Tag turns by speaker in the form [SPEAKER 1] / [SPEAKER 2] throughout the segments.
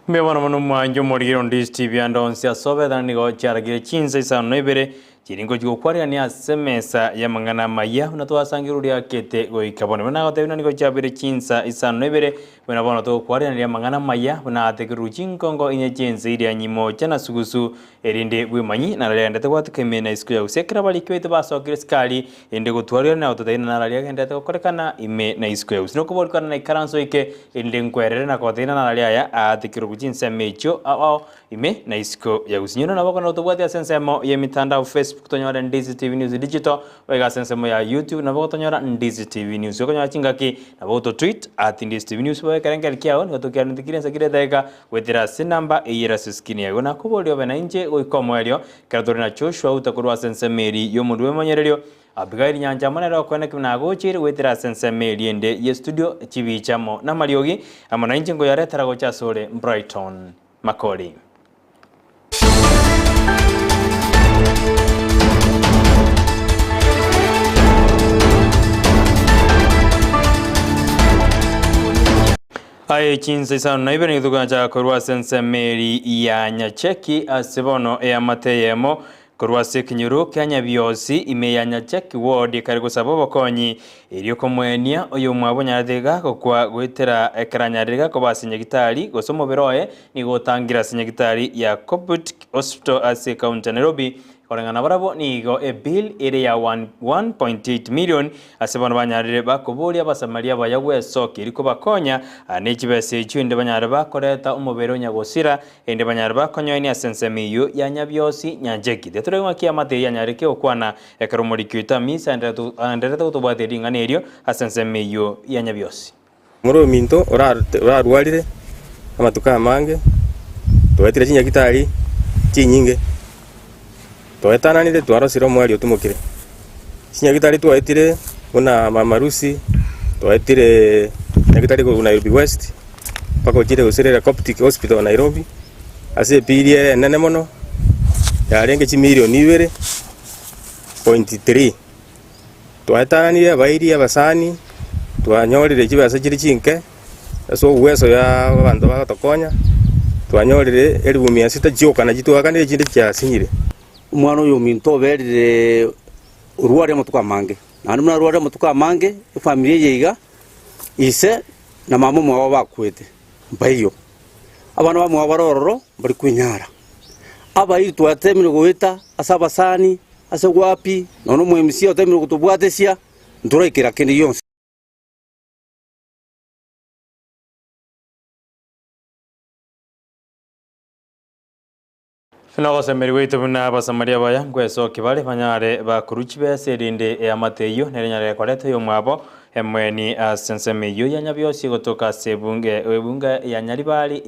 [SPEAKER 1] Mbuya bono mono mwanche omorigere o Ndizi TV ande onsi ase obetana nigo chiaragire chinsa isano na ibere chiri ngochia gokwarerania ase emesa y'amang'ana amaya buna twasangereria oria akete goika bono. Buna nagotebia buna nigo chiabeire chinsa isano na ibere buna bono togokwarerania amang'ana amaya buna atekerwe chinkongo inye chi'ense iria nyimocha na sugusu erinde bwemanyi nararia agendete gwatuka ime na isiko ya gusii ekero abariki baito basokire sikari Erinde gotwarire na gototebia naro aria agenderete gokorekana ime na isiko ya gusii. Nokoborikana na ikaranso eke, erinde nkwerere na kogotebia naro aria aya aatekirwe gochia chinsemo echio ao ao ime na isiko ya gusii. Nyora nabo okonyora gotobwatia ase ensemo y'emitandao Facebook tonyore Ndizi TV News Digital, boigo ase ensemo ya YouTube nabo gotonyora Ndizi TV News. Okonyora chingaki nabo gototweet at Ndizi TV News bobe ekerengerio kiao nigo tokiaraneti kire ense kire edageka goetera ase enamba eyio ere ase eskrini yago. Nakoboria obe nainche goika omoerio Ekero tore na Joshua uta korwa ase ensemo eria y'omorwoti bw'emonyererio, Abigaili nyancha amo nere okoeneki buna agocheire goetera ase ensemo eria ende y'estudio chibicha amo namariogi amo nainche nkoyaretera gocha asore Brighton Makori. Aye chinsa isano na ibere nigo tokonacha korwa ase ensemo eri ya Nyacheki ase bono eamate eyemo korwa ase ekenyoro kia Nyabiosi ime ya Nyacheki ward ekare gosaba obokonyi erio komoenia oyomwabo onyarete iga gokwa goetera ekero anyarire iga koba ase nyagitari gose omobere oye nigo otangire ase nyagitari ya Coptic Hospital ase ekaunti ya Nairobi Koreng'ana nabarabwo nigo ebill ere ya 1.8 million ase bono banyarire bakoboria abasamaria abaya gwesokia erio kobakonya ne chibesa echio ende banyare bakoreta omobere o nyagosira ende banyare bakonyoenia ase ensemo eyio ya Nyabiosi Nyancheki. Tiga ng'aki amate eyio anyare ki gokwana ekero omoriki oito Amisi aendererete gotobwatia ring'ana erio ase ensemo eyio ya Nyabiosi.
[SPEAKER 2] Omorwoti ominto orarwarire amatuko amange, twaetire chinyagitari chinyinge, twaetananire twarosire omoerio otimokire. Chinyagitari twaetire buna Mama Lucy, twaetire nyagitari korwa Nairobi West, mpaka ochire gose Coptic Hospital Nairobi, ase ebill ere enene mono, yarenge chimilion ibere point three. Twaetananire abairi abasani, twanyorire chibesa chire chinke, ase ogweso ya abanto bagotokonya, twanyorire elifu mia sita chioka nachi twakanire echinde chiasinyire.
[SPEAKER 3] Omwana oyo ominto oberire orware amatuko amange, naende buna arware amatuko amange, efamiri eye iga, ise na mama omwabo bakwete, mbaiyo. Abana bamwabo bare ororo, mbari kwenyara. Abairi twatemire goeta ase abasani, ase gwapi, nonya omoemisia otemire gotobwatesia, ntoraikera kende gionsi.
[SPEAKER 1] Nogosemeria gwaito buna Abasamaria abaya ngwesokia bare banyare bakorua chibesa erinde eamate eyio nere enyare koreta oyomwabo emweni ase ensemo eyio ya Nyabiosi gotoka ase ebunge ebunge ya Nyaribari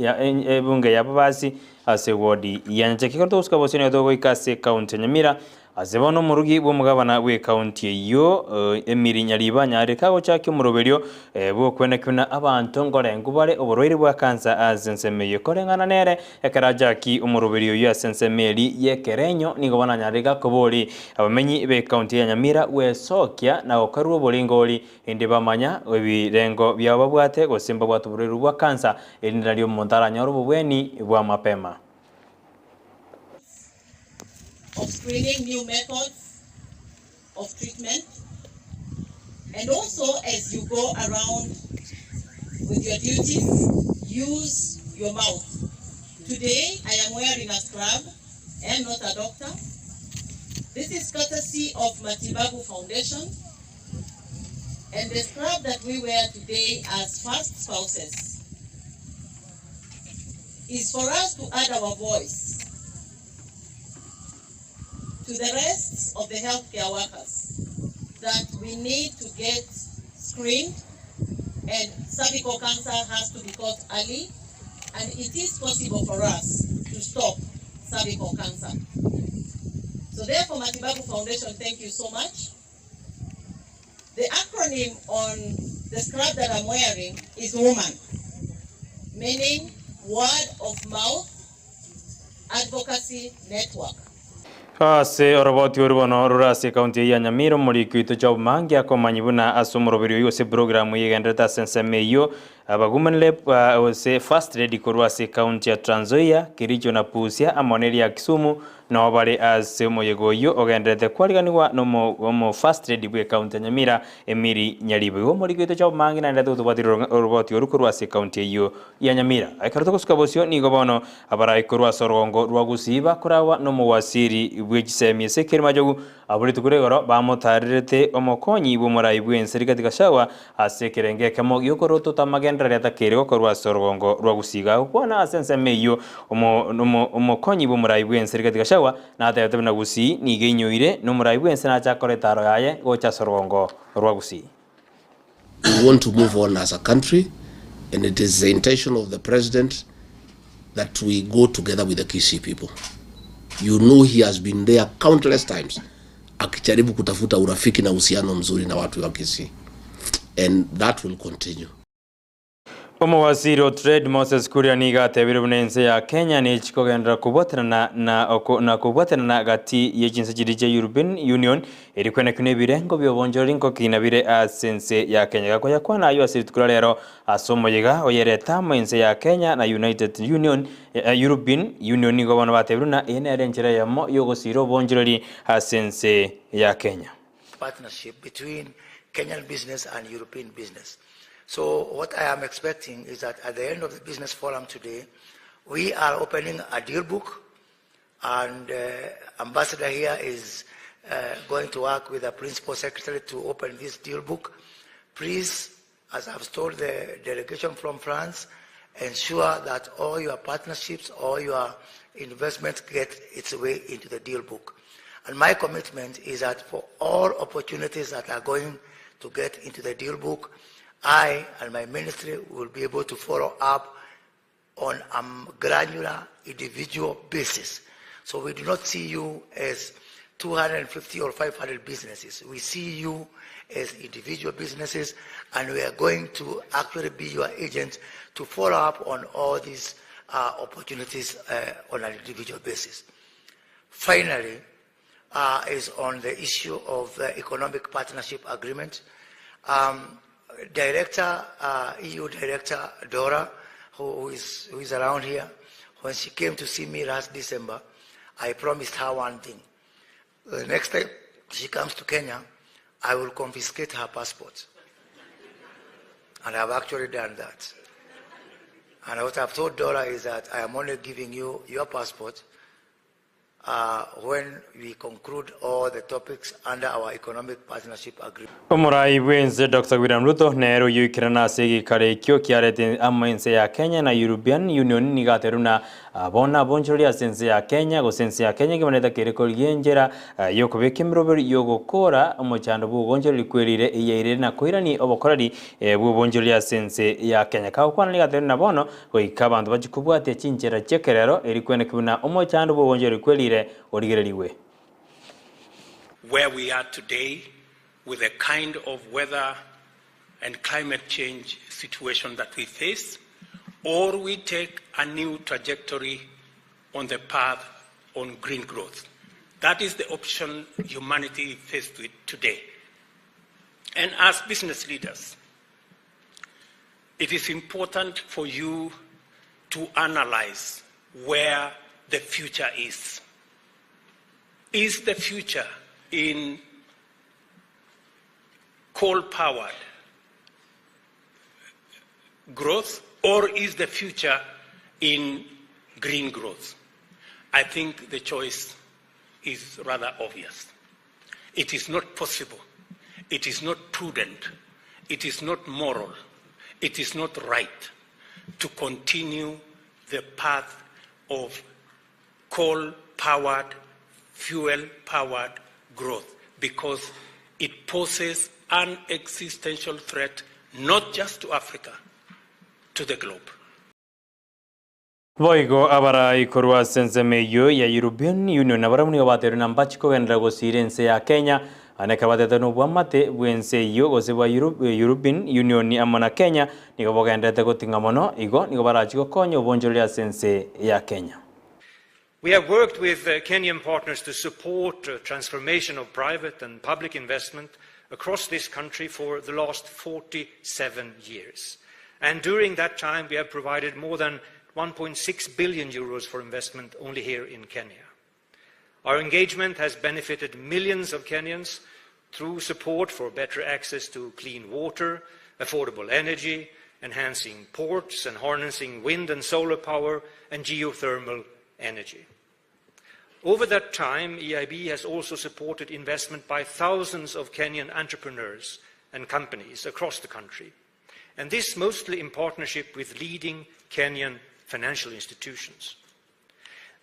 [SPEAKER 1] ebunge ya Babasi Ase ewodi ya Nyacheki ekero togosuka bosio nigo togoika ase ekaunti ya Nyamira ase bono omorugi bw'omogabana bw'ekaunti eyio Emily Nyariba anyarire kagochakia omoroberio bw'okweneki buna abanto nkorengwa bare oborwaire bwa kansa ase ensemo eyio. Koreng'ana nere ekero achaki omoroberio oyio ase ensemo eri y'ekerenyo nigo bono anyarire gakobori abamenyi b'ekaunti ya Nyamira gwesokia na gokorerwa oboringori Inde bamanya ebirengo biabo babwate, gose mbabwate oborwaire bwa kansa, erinde nario omonto aranyore obobweni bwa mapema.
[SPEAKER 4] of screening new methods of treatment and also as you go around with your duties use your mouth. Today I am wearing a scrub, I am not a doctor. This is courtesy of Matibabu Foundation and the scrub that we wear today as first spouses is for us to add our voice to the rest of the healthcare workers that we need to get screened and cervical cancer has to be caught early and it is possible for us to stop cervical cancer. So therefore, Matibabu Foundation, thank you so much. The acronym on the scrub that I'm wearing is WOMAN, meaning Word of Mouth Advocacy Network.
[SPEAKER 1] Ase oroboti oru bono rore ase ekaunti eyio ya Nyamira, omoriki oito Job Mangi akomanyi buna ase omoroberi oyio gose eprogramu eyio egendererete ase ensemo eyio. Aba Women Rep gose First Lady korwa ase ekaunti ya Trans Nzoia, Kericho na Busia amo neria ya Kisumu nao bare ase omoyega oyio ogendererete kwariganigwa na omo First Lady bw'ekaunti ya Nyamira Emily Nyaribo. Igo omoriki oito Job Mangi naenderete gotobwatera oroboti oru korwa ase ekaunti eyio ya Nyamira. Ekero togosuka bosio nigo bono abarai korwa ase orogongo rwa Gusii bakoragwa nomowasiri bwe chisemi Ezekiel Machogu Abwo rituko rigoro bamotaarerete omokonyi bw'omorai bw'ense Rigathi Gachagua ase ekerengo ekemo gi'okorotota amagenderero atakeire gokorwa ase orogongo rwa Gusii. Gagokwana ase ensemo eyio, omokonyi bw'omorai bw'ense Rigathi Gachagua natebete buna Gusii nigo einyoire na omorai bw'ense nache akore etaaro yaye gocha ase orogongo rwa Gusii.
[SPEAKER 5] We want to move on as a country and it is the intention of the president that we go together with the Kisii people. You know he has been there countless times akijaribu kutafuta urafiki na uhusiano mzuri na watu wa Kisii and that will continue.
[SPEAKER 1] Omowaziri o Trade Moses Kuria nigo atebire buna ense ya Kenya nechi kogenderera kobwatanana na na kobwatanana gati ye chinse chiria chia European Union eri kwenekio nebirengo biobonchoreri nkokina bire ase ense ya Kenya. Gakoyakwana ayio ase rituko ria rero ase omoyega oyerete amo ense ya Kenya na United Union European Union nigo bono batebire buna eye nere enchera eyemo yogosira obonchoreri ase ense ya Kenya.
[SPEAKER 6] partnership between Kenyan business and European business. So what I am expecting is that at the end of the business forum today, we are opening a deal book and uh, ambassador here is uh, going to work with the principal secretary to open this deal book. Please, as I've told the delegation from France, ensure that all your partnerships, all your investments get its way into the deal book. And my commitment is that for all opportunities that are going to get into the deal book, I and my ministry will be able to follow up on a granular individual basis. So we do not see you as 250 or 500 businesses. We see you as individual businesses, and we are going to actually be your agents to follow up on all these opportunities on an individual basis. Finally, is on the issue of the economic partnership agreement. Director, EU Director Dora, who is around here, when she came to see me last December, I promised her one thing. The next time she comes to Kenya, I will confiscate her passport. And I've actually done that. And what I've told Dora is that I am only giving you your passport when we conclude all the topics under our economic partnership agreement.
[SPEAKER 1] Omorai bwense Dr. William Ruto nere oyoikerana ase egekaro ekio kiarete amo ense ya Kenya na European Union nigo aterwa na bono abonchorori ase ense ya Kenya gose ense ya Kenya ekemanete kere korigia enchera yokobeka emeroberi yogokora omochando bwa obonchorori kwerire eyairire na koirani obokoreri bwa obonchorori ase ense ya Kenya. Kagokwana nigo aterwa na bono goika abanto bachi kobwatia chinchera chia ekerero eri kweneki buna omochando bwa obonchorori kwerire origereriwe.
[SPEAKER 7] Where we are today with the kind of weather and climate change situation that we face, or we take a new trajectory on the path on green growth. That is the option humanity is faced with today. And as business leaders, it is important for you to analyze where the future is. Is the future in coal powered growth or is the future in green growth? I think the choice is rather obvious. It is not possible, it is not prudent, it is not moral, it is not right to continue the path of coal powered, fuel powered growth because it poses an existential threat not just to Africa, to the globe.
[SPEAKER 1] Boigo abarai korwa ase ensemo eyio ya European Union abarabwo nigo baterwe na mbachi kogenderera gosira ense ya Kenya aneke batete na obwamate bwa ense eyio gose bwa European Union amo na Kenya nigo bogenderete goting'a mono igo nigo barachi gokonya obonchoreri ase ense ya Kenya.
[SPEAKER 8] We have worked with Kenyan partners to support transformation of private and public investment across this country for the last 47 years. And during that time, we have provided more than 1.6 billion euros for investment only here in Kenya. Our engagement has benefited millions of Kenyans through support for better access to clean water, affordable energy, enhancing ports and harnessing wind and solar power and geothermal energy. Over that time, EIB has also supported investment by thousands of Kenyan entrepreneurs and companies across the country, and this mostly in partnership with leading Kenyan financial institutions.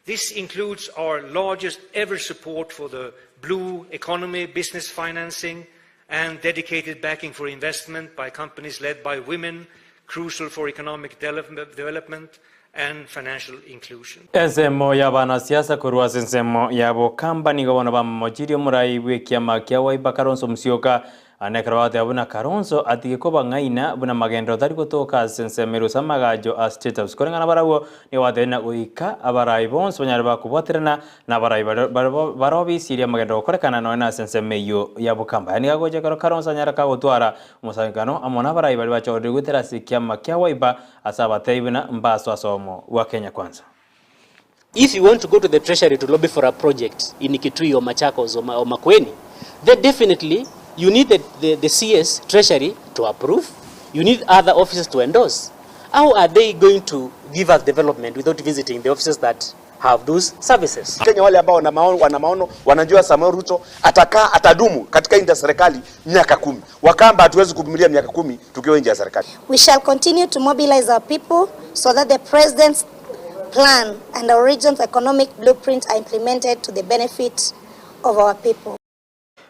[SPEAKER 8] This includes our largest ever support for the blue economy, business financing, and dedicated backing for investment by companies led by women, crucial for economic development and financial inclusion.
[SPEAKER 1] Ensemo y'abanasiasa korwa ase ensemo ya Bokamba nigo bono bamomochirie omorai bw'ekiama kia Wiper Kalonzo Musyoka ande ekero bagoteba buna Kalonzo atige kobang'aina buna magenderero tari gotoka ase ensemo ere gose amagacho a State House. Koreng'ana barabwo nigo batebire buna goika abarai bonsi banyare bakobwaterana na abarai baria barobisirie amagenderero gokorekana nonya na ase ensemo eyio ya Bokamba. Aya nigo agocha ekero Kalonzo anyare kagotwara omosangererekano amo nabarai baria bachorire goetera ase ekiama kia Wiper ase abatebi buna mbaso ase omo bwa Kenya Kwanza.
[SPEAKER 9] If you want to go to the treasury to lobby for a project in Kitui or Machakos or, or Makueni, then definitely you need the, the, the CS treasury to approve. You need other offices to endorse. How are they going to give us development without visiting the offices that have those services?
[SPEAKER 10] Kenya wale ambao wana maono, wana maono wanajua Samuel Ruto atakaa atadumu katika nje ya serikali miaka kumi. Wakamba hatuwezi kuvumilia miaka kumi tukiwa nje ya serikali.
[SPEAKER 11] We shall continue to mobilize our people so that the president's plan and our region's economic blueprint are implemented to the benefit of our people.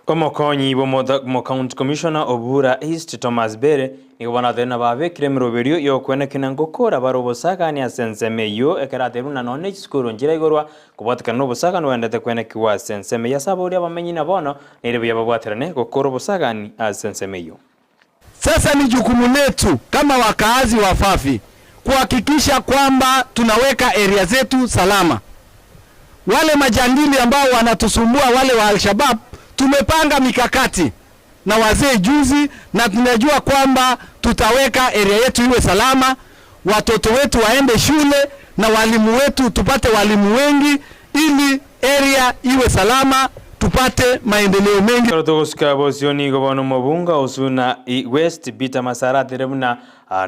[SPEAKER 1] Omokonyi bw'omo county commissioner o Bura East Thomas Bere nigo bono atebire buna babekire emeroberio y'okwenekina ngokora bare obosagani ase ensemo eyio ekero atebire buna nonye ne chisukuru nchiraigorwa kobwatekana na obosagani bwaendete kwenekigwa ase ensemo eyio ase abauri abamenyi na bono nere buya babwaterane gokora obosagani ase ensemo eyio.
[SPEAKER 12] Sasa ni jukumu letu kama wakaazi wa Fafi kuhakikisha kwamba tunaweka area zetu salama. Wale majangili ambao wanatusumbua wale wa Al-Shabaab, tumepanga mikakati na wazee juzi, na tunajua kwamba tutaweka area yetu iwe salama, watoto wetu waende shule na walimu wetu tupate walimu wengi, ili area iwe salama, tupate maendeleo mengi.
[SPEAKER 1] Ekero togosika bosio nigo bono omobunga o Suna West Peter Masara atere buna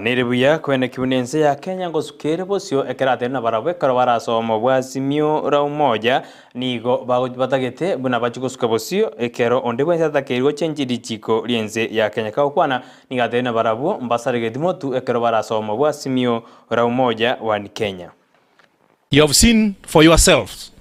[SPEAKER 1] nere buya koenekiwa buna ense ya Kenya ngosuka ere bosio ekero atere buna barabwo ekero barasoma obwa Azimio la Umoja nigo batagete buna bachie gosuka bosio ekero onde bwensi atakeirwe gochenchia richiko ri'ense ya Kenya. Kagokwana nigo atere buna barabwo mbasaregeti motu ekero barasoma obwa Azimio la Umoja One Kenya.
[SPEAKER 13] You have seen for yourselves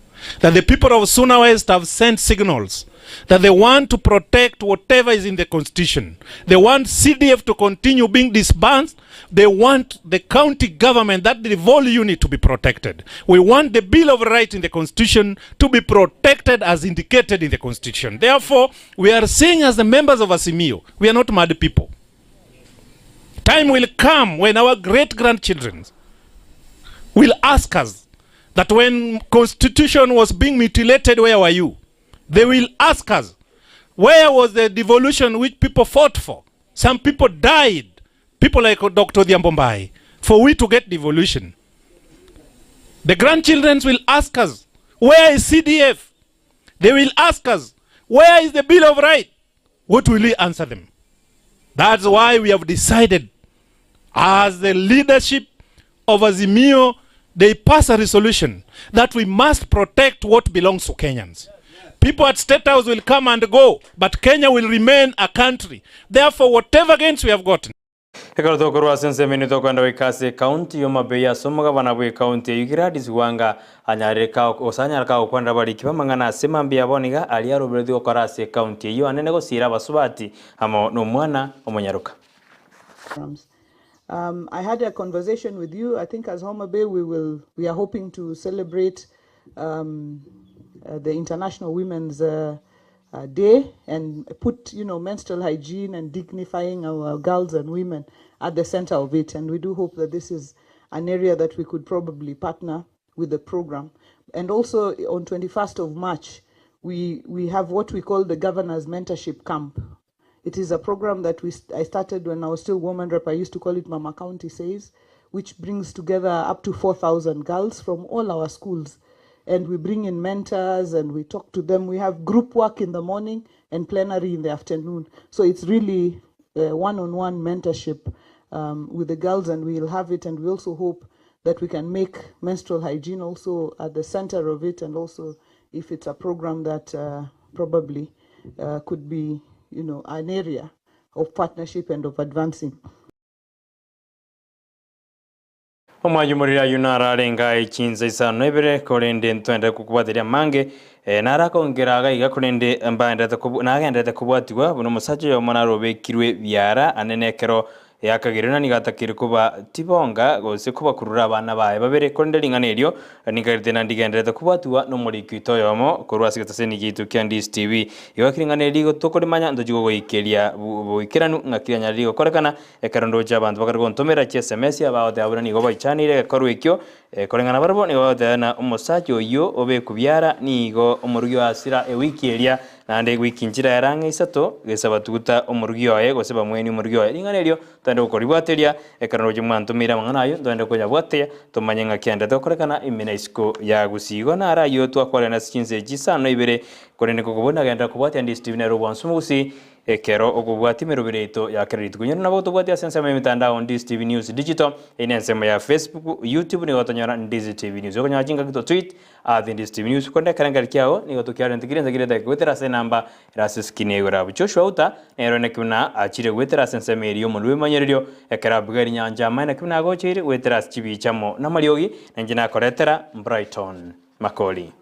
[SPEAKER 13] that the people of Suna West have sent signals that they want to protect whatever is in the constitution. They want CDF to continue being disbanded. They want the county government, that devolved unit, to be protected. We want the Bill of Rights in the constitution to be protected as indicated in the constitution. Therefore, we are saying as the members of Azimio, we are not mad people. Time will come when our great-grandchildren will ask us that when constitution was being mutilated, where were you? They will ask us, where was the devolution which people fought for? Some people died, people like Dr. Odhiambo Mbai, for we to get devolution. The grandchildren will ask us, where is CDF? They will ask us, where is the Bill of Rights? What will we answer them? That's why we have decided, as the leadership of Azimio, they pass a resolution that we must protect what belongs to Kenyans. People at State House will come and go, but Kenya will remain a country. Therefore, whatever gains we have gotten,
[SPEAKER 1] Ekero tokorwa ase ensemo eye tokoenda goika ase ekaunti ya Homa Bay ase omogabana bwa ekaunti eyio Gladys Wanga anyarire gose anyare kagokwanera abariki b'amang'ana ase mambia bono iga aria aroberetie gokora ase ekaunti eyio anene gosira abasubati amo na omwana omonyaroka.
[SPEAKER 14] I had a conversation with you. I think as Homa Bay, we will we are hoping to celebrate the International Women's Day and put menstrual hygiene and dignifying our girls and women at the center of it. And we do hope that this is an area that we could probably partner with the program. And also on 21st of March, we have what we call the Governor's Mentorship Camp. It is a program that we, I started when I was still woman rep. I used to call it Mama County Says, which brings together up to 4,000 girls from all our schools. And we bring in mentors and we talk to them. We have group work in the morning and plenary in the afternoon. So it's really one on one mentorship with the girls, and we'll have it. And we also hope that we can make menstrual hygiene also at the center of it, and also if it's a program that probably could be, an area of partnership and of advancing.
[SPEAKER 1] Omwayomoriri ayio nararenge aye chinsa isano na ibere, korende ntwende kokobwateria amange, ee, narakongera iga iga, korende mbaenderete kobu nagenderete kobwatigwa buna omosacha oyomo narobekirwe biara anene ekero yakageirwe na nigo atakeire koba tibonga gose kobakurura abana baye babere, korende ring'ana erio ninkagerete na ndigenderete kobwatigwa nomoriki oito oyomo korwa ase egetaseni giaito kia Ndisi TV. Igo eki ring'ana eri rigo tokorimanya ntochie gogoikeria boikeranu ng'aki rianyare rigokorekana Ekero ndoche abanto bakare gontomera chiSMS abagoteba buna nigo baichaneire egekorwa ekio, koreng'ana barabwo nigo bagoteba ng'a omosacha oyio obekwe biara nigo omorugi oye asira ewiki eria, naende ewiki nchira ere ang'e isato gesa batuguta omorugi oye gose bamwenie omorugi oye. Ring'ana erio ntogende gokoribwateria, ekero ndoche mwantomeire amang'ana ayio ntogende koyabwatia tomanye ng'aki aendete gokorekana ime na isiko ya gusii. Igo naro ayio twakwarana ase chinsa echi isano na ibere, korende nkokobua nagenderera kobwatia Ndisi TV nere obwansu mogusii. Ekero okobwatia emeroberi yaito ya kera rituko, nyora nabo otobwatie ase ensemo y'emetandao Ndizi TV News Digital, eyio nensemo ya Facebook, YouTube nigo otonyora Ndizi TV News. Okonyora chingaki to tweet at Ndizi TV News korende ekerengerio kiao nigo tokiarente kire ense kire etageka goetera ase enamba ere ase eskrini ya igoro abwo. Joshua Outa nere one ki buna achire goetera ase ensemo eria y'omonwa bw'ebimanyererio ekero Abigaili Nyancha amaene ki buna agocheire goetera ase chibicha amo namariogi, nainche nakoretera Brighton Makori.